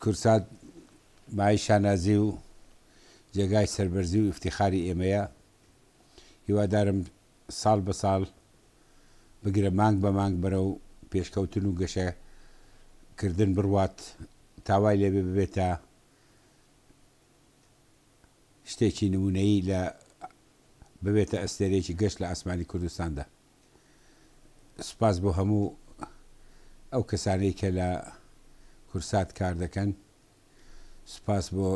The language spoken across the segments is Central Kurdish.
کوردسات مایەی شانازی و جێگای سەربەرزی و ئیفتیخاری ئێمەیە. هیوادارم ساڵ بە ساڵ بگرە مانگ بە مانگ بەرەو پێشکەوتن و گەشە کردن بڕوات تا وای لێبێ ببێتە شتێکی نمونەیی لە ببێتە ئەستێرەیەکی گەش لە ئاسمانی کوردستاندا. سوپاس بۆ هەموو ئەو کەسانەی کە لە کورسات کار دەکەن. سوپاس بۆ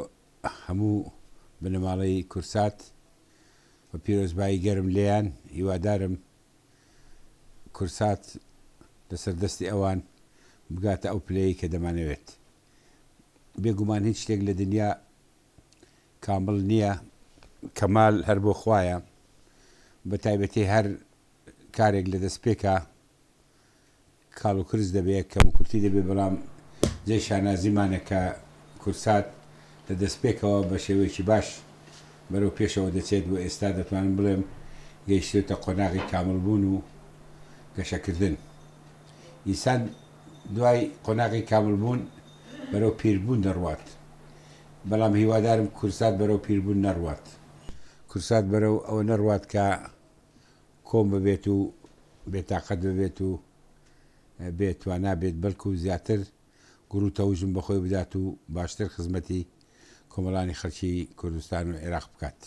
هەموو بنەماڵەی کورسات و پیرۆزبایی گەرم لێیان. هیوادارم کورسات لەسەر دەستی ئەوان بگاتە ئەو پلەیەی کە دەمانەوێت. بێگومان هیچ شتێک لە دنیا کامڵ نییە، کەمال هەر بۆ خوایە، بە تایبەتی هەر کارێک لە دەستپێکا کاڵ و کرز دەبێ، کەموکورتی دەبێ، بەڵام جێی شانازیمانە کە کوردسات لە دەستپێکەوە بە شێوەیەکی باش بەرەو پێشەوە دەچێت و ئێستا دەتوانم بڵێم گەیشتۆتە قۆناغی کامڵبوون و گەشەکردن. ئینسان دوای قۆناغی کامڵبوون بەرەو پیربوون دەڕوات، بەڵام هیوادارم کوردسات بەرەو پیربوون نەڕوات. کوردسات بەرەو ئەوە نەڕوات کە کۆم ببێت و بێتاقەت ببێت و بێ توانا بێت، بەلکو زیاتر گوڕو تەوژم بەخۆی بدات و باشتر خزمەتی کۆمەڵانی خەلکی کوردستان و عێراق بکات.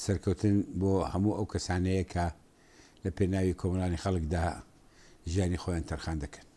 سەرکەوتن بۆ هەموو ئەو کەسانەیە کە لە پێناوی کۆمەڵانی خەڵکدا ژیانی خۆیان تەرخان دەکەن.